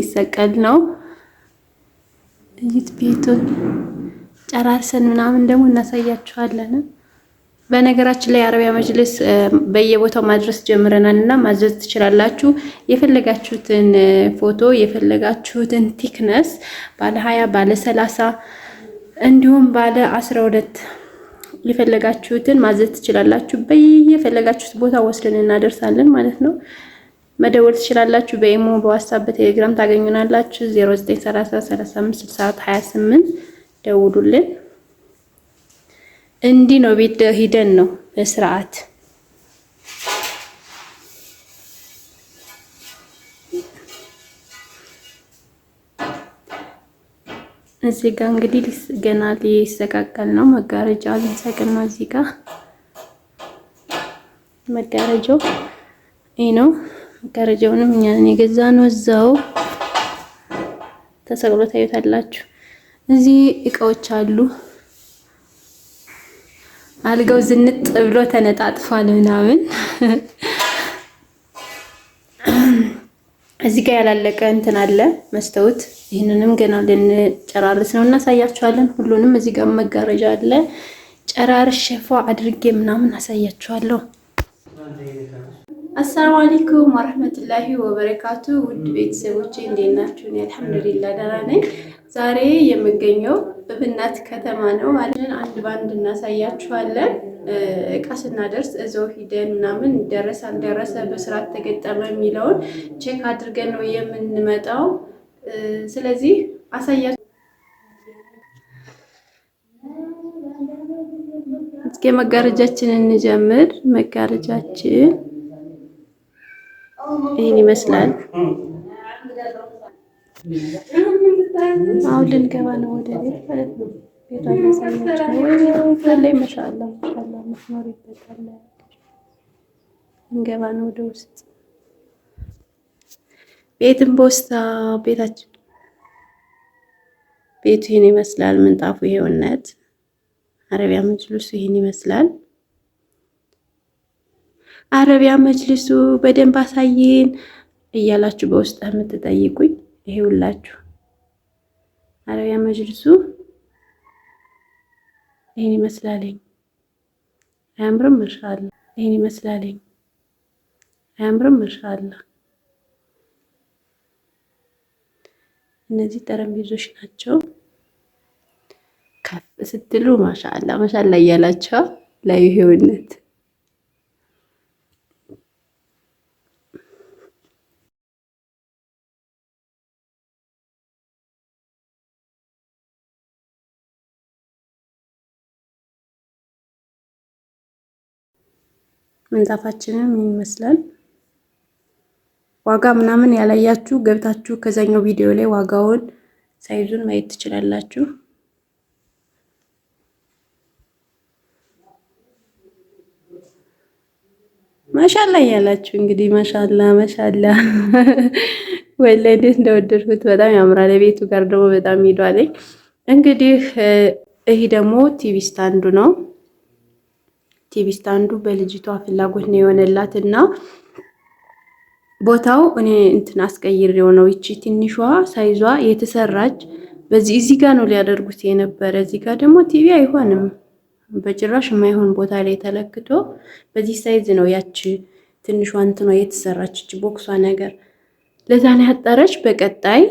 ሊሰቀል ነው። እይት ቤቱን ጨራርሰን ምናምን ደግሞ እናሳያችኋለን። በነገራችን ላይ አረቢያ መጅልስ በየቦታው ማድረስ ጀምረናል እና ማዘዝ ትችላላችሁ። የፈለጋችሁትን ፎቶ የፈለጋችሁትን thickness ባለ 20፣ ባለ 30 እንዲሁም ባለ 12 የፈለጋችሁትን ማዘዝ ትችላላችሁ። በየፈለጋችሁት ቦታ ወስደን እናደርሳለን ማለት ነው። መደወል ትችላላችሁ። በኢሞ፣ በዋትስአፕ፣ በቴሌግራም ታገኙናላችሁ። 0930 35 64 28 ደውሉልን። እንዲህ ነው ቤት ሂደን ነው በስርዓት። እዚህ ጋር እንግዲህ ገና ሊሰቃቀል ነው። መጋረጃ ልንሰቅል ነው። እዚህ ጋር መጋረጃው ይህ ነው። መጋረጃውንም እኛ ነን የገዛ ነው። እዛው ተሰቅሎ ታዩታላችሁ። እዚህ እቃዎች አሉ። አልጋው ዝንጥ ብሎ ተነጣጥፏል ምናምን። እዚህ ጋር ያላለቀ እንትን አለ መስታወት። ይህንንም ገና ልንጨራርስ ነው፣ እናሳያችኋለን ሁሉንም። እዚህ ጋር መጋረጃ አለ። ጨራርሼ ፏ አድርጌ ምናምን አሳያችኋለሁ። አሰላሙ አለይኩም ወረህመቱላሂ ወበረካቱ። ውድ ቤተሰቦቼ እንዴት ናችሁ? እኔ አልሐምዱሊላህ ደህና ነኝ። ዛሬ የምገኘው እብናት ከተማ ነው። አንድ ባንድ እናሳያችኋለን። እቃ ስናደርስ እዛው ሂደን ምናምን ደረሰ አልደረሰ በስርዓት ተገጠመ የሚለውን check አድርገን ነው የምንመጣው። ስለዚህ አሳያችሁ። እስኪ መጋረጃችንን እንጀምር። መጋረጃችን ይህን ይመስላል። አሁን ልንገባ ነው ወደ ቤት ማለት ነው። ቤቷን ላሳያችሁ። ላይ ማሻአላ ማሻአላ መስመሩ ይበቃል። ልንገባ ነው ወደ ውስጥ። ቤትን በውስታ ቤታችን ቤቱ ይህን ይመስላል። ምንጣፉ ይሄውነት፣ አረቢያ መጅልሱ ይህን ይመስላል። አረቢያ መጅልሱ በደንብ አሳይን እያላችሁ በውስጥ የምትጠይቁኝ ይሄውላችሁ አረቢያ መጅልሱ ይሄን ይመስላልኝ። አያምርም? ማሻአላ ይሄን ይመስላልኝ። አያምርም? ማሻአላ። እነዚህ ጠረጴዞች ናቸው። ከፍ ስትሉ ማሻአላ ማሻአላ እያላችሁ ላይ ይሄውነት ምንጣፋችንን ምን ይመስላል? ዋጋ ምናምን ያላያችሁ ገብታችሁ ከዛኛው ቪዲዮ ላይ ዋጋውን size ኡን ማየት ትችላላችሁ። ማሻላ እያላችሁ እንግዲህ ማሻላ ማሻላ ወላሂ እንዴት እንደወደድኩት በጣም ያምራል። የቤቱ ጋር ደግሞ በጣም ሄዷለኝ። እንግዲህ ይህ ደግሞ TV stand ኡ ነው። TV stand ኡ በልጅቷ ፍላጎት ነው የሆነላት እና ቦታው እኔ እንትን አስቀይሬው ነው። ይቺ ትንሿ size ዋ የተሰራች በዚህ እዚህ ጋር ነው ሊያደርጉት የነበረ። እዚህ ጋር ደግሞ ቲቪ አይሆንም በጭራሽ፣ የማይሆን ቦታ ላይ ተለክቶ በዚህ size ነው ያቺ ትንሿ እንትኗ የተሰራች እቺ box ዋ ነገር፣ ለዛ ነው ያጠረች። በቀጣይ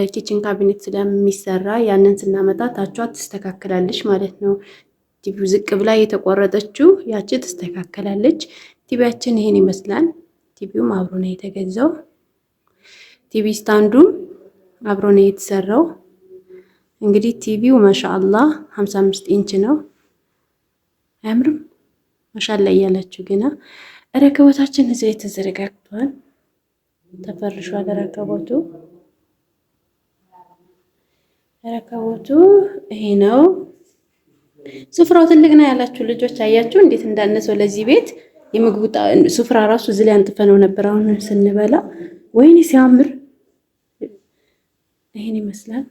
kitchen cabinet ስለሚሰራ ያንን ስናመጣ ታቿ ትስተካከላለች ማለት ነው። ቲቪው ዝቅ ብላ የተቆረጠችው ያቺ ትስተካከላለች። ቲቪያችን ይሄን ይመስላል። ቲቪውም አብሮ ነው የተገዛው። TV stand ኡም አብሮ ነው የተሰራው። እንግዲህ ቲቪው ማሻአላህ 55 ኢንች ነው። አያምርም? ማሻአላ እያላችሁ ገና ረከቦታችን እዚህ ላይ ተዘረጋግቷል፣ ተፈርሿል። ረከቦቱ ይሄ ነው። ስፍራው ትልቅ ነው ያላችሁ ልጆች አያችሁ እንዴት እንዳነሰው ለዚህ ቤት የምግቡ ስፍራ ራሱ እዚህ ላይ አንጥፈነው ነበር። አሁን ስንበላ ወይኔ ሲያምር! ይሄን ይመስላል።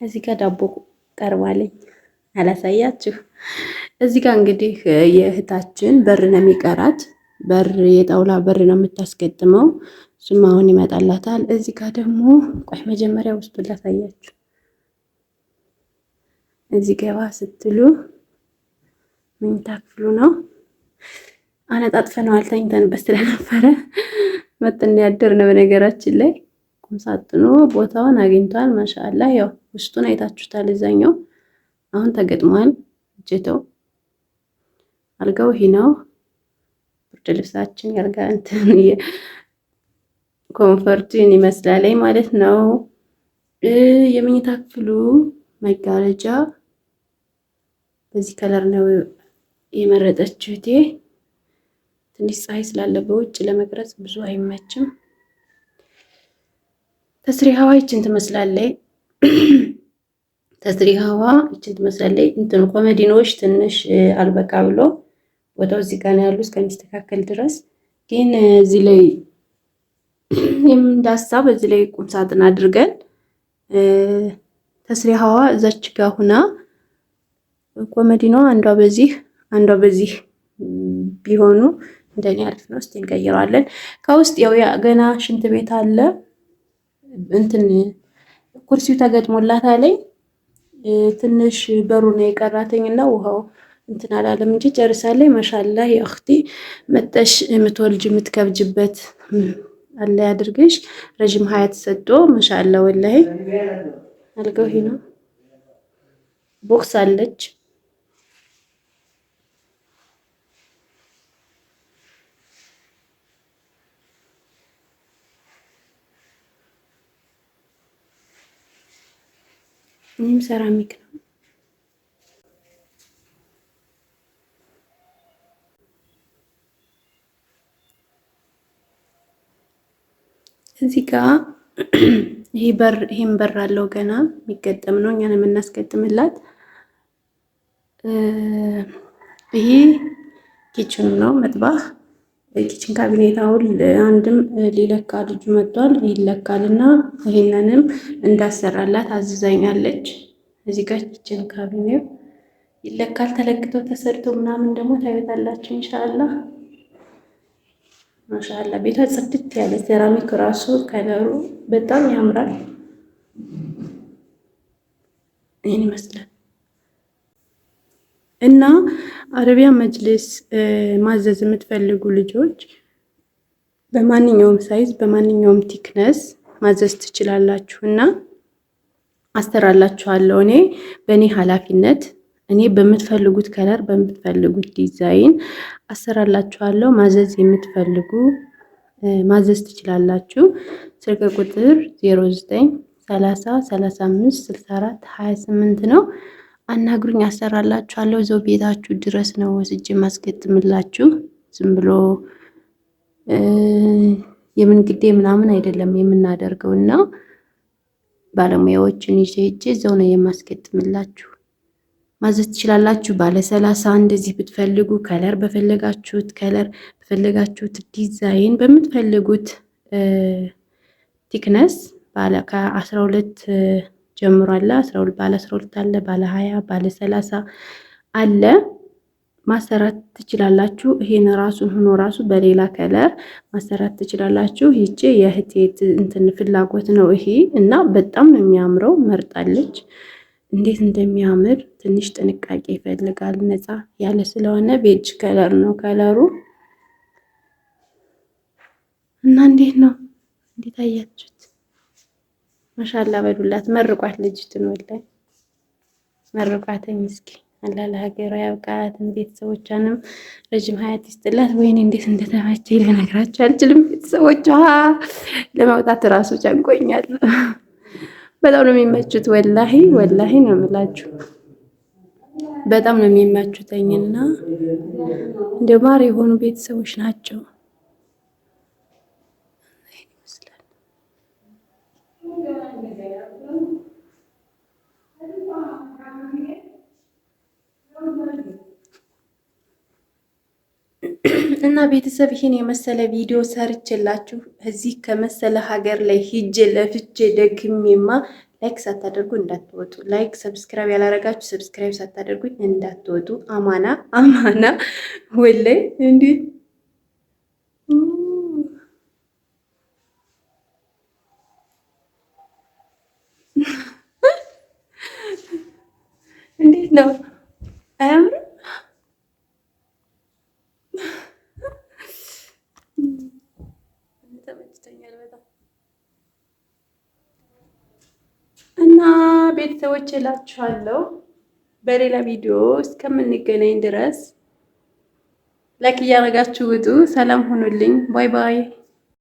እዚህ ጋር ዳቦ ቀርቧለኝ አላሳያችሁ። እዚህ ጋር እንግዲህ የእህታችን በር ነው የሚቀራት። በር የጣውላ በር ነው የምታስገጥመው። እሱም አሁን ይመጣላታል። እዚህ ጋር ደግሞ ቆይ መጀመሪያ ውስጡን ላሳያችሁ። እዚህ ገባ ስትሉ መኝታ ክፍሉ ነው። አነጣጥፈነዋል ተኝተንበት ስለነበረ መጥን ያደር ነው። በነገራችን ላይ ቁምሳጥኑ ቦታውን አግኝቷል። ማሻአላ ያው ውስጡን አይታችሁታል። እዛኛው አሁን ተገጥሟል። እጀተው አልጋው ይሄ ነው። ብርድ ልብሳችን ያልጋ እንትን comfort ኡን ይመስላል ማለት ነው። የመኝታ ክፍሉ መጋረጃ በዚህ color ነው የመረጠችው እህቴ። ትንሽ ፀሐይ ስላለ በውጭ ለመቅረጽ ብዙ አይመችም። ተስሪሃዋ ይችን ትመስላለች። ተስሪሃዋ ይችን ትመስላለች። እንትን ኮመዲኖች ትንሽ አልበቃ ብሎ ቦታው እዚህ ጋር ነው ያሉ እስከሚስተካከል ድረስ ግን እዚህ ላይ የምንዳሳ በዚህ ላይ ቁም ሳጥን አድርገን ተስሪሃዋ እዛች ጋር ሁና ኮመዲኖ አንዷ በዚህ አንዷ በዚህ ቢሆኑ እንደኔ አሪፍ ነው። እስቲ እንቀይረዋለን። ከውስጥ ያው ገና ሽንት ቤት አለ። እንትን ኩርሲው ተገጥሞላታል። ትንሽ በሩ ነው የቀራተኝና ውሃው እንትን አላለም እንጂ ጨርሳለች። ማሻአላህ የእኽቲ መጠሽ የምትወልጅ የምትከብጅበት አለ ያድርግሽ። ረዥም ሀያት ሰጥቶ ማሻአላህ ወላሂ አልጋው ይሄ ነው። box አለች። ይህም ሴራሚክ ነው። እዚህ ጋ ይሄ በር ይሄን በር አለው ገና የሚገጠም ነው። እኛን የምናስገጥምላት። ይሄ kitchen ኑ ነው مطبخ kitchen cabinet አሁን አንድም ሊለካ ልጁ መጥቷል። ይለካልና ይሄንንም እንዳሰራላት አዝዛኛለች። እዚህ ጋር kitchen cabinet ይለካል። ተለክቶ ተሰርቶ ምናምን ደግሞ ታዩታላችሁ ኢንሻአላህ። ማሻአላ ቤቷ ጽድት ያለ ሴራሚክ ራሱ color ኡ በጣም ያምራል። ይህን ይመስላል እና አረቢያ መጅልስ ማዘዝ የምትፈልጉ ልጆች በማንኛውም size በማንኛውም thickness ማዘዝ ትችላላችሁ እና አሰራላችኋለሁ። እኔ በእኔ ኃላፊነት እኔ በምትፈልጉት color በምትፈልጉት ዲዛይን አሰራላችኋለሁ። ማዘዝ የምትፈልጉ ማዘዝ ትችላላችሁ። ስልክ ቁጥር 09 30 35 64 28 ነው። አናግሩኝ፣ አሰራላችኋለሁ። እዛው ቤታችሁ ድረስ ነው ወስጄ ማስገጥምላችሁ። ዝም ብሎ የምን ግዴ ምናምን አይደለም የምናደርገው እና ባለሙያዎችን ይዤ ሄጄ እዛው ነው የማስገጥምላችሁ። ማዘዝ ትችላላችሁ። ባለ 30 እንደዚህ ብትፈልጉ color በፈለጋችሁት color በፈለጋችሁት ዲዛይን በምትፈልጉት thickness ባለ ከ12 ጀምሮ አለ። 12 ባለ 12 አለ፣ ባለ 20 ባለ 30 አለ። ማሰራት ትችላላችሁ። ይሄን ራሱን ሆኖ ራሱ በሌላ color ማሰራት ትችላላችሁ። ይቺ የእህቴ እንትን ፍላጎት ነው ይሄ እና በጣም ነው የሚያምረው። መርጣለች። እንዴት እንደሚያምር ትንሽ ጥንቃቄ ይፈልጋል። ነፃ ያለ ስለሆነ beige color ነው color ኡ እና እንዴት ነው እንዴት አያችሁት? ማሻላ በሉላት፣ መርቋት ልጅቱን ወላሂ መርቋተኝ እስኪ አላህ ለሀገሯ ያብቃት፣ ቤተሰቦቿንም ረጅም ሀያት ይስጥላት። ወይኔ እንዴት እንደተመቸኝ ልነግራችሁ አልችልም። ቤተሰቦቿ ለመውጣት እራሱ ጨንቆኛል። በጣም ነው የሚመቹት። ወላሂ ወላሂ ነው የምላችሁ፣ በጣም ነው የሚመቹተኝና እንደ ማር የሆኑ ቤተሰቦች ናቸው። ይመስላል እና ቤተሰብ ይህን የመሰለ ቪዲዮ ሰርችላችሁ እዚህ ከመሰለ ሀገር ላይ ሂጄ ለፍቼ ደግሜማ like ሳታደርጉ እንዳትወጡ። like subscribe ያላረጋችሁ subscribe ሳታደርጉ እንዳትወጡ። አማና አማና ወላይ እንዴ እንዴት ነው? አያምርም? ተመችቶኛል በጣም። እና ቤተሰቦች እላችኋለሁ በሌላ ቪዲዮ እስከምንገናኝ ድረስ like እያደረጋችሁ ውጡ። ሰላም ሁኑልኝ። Bye bye።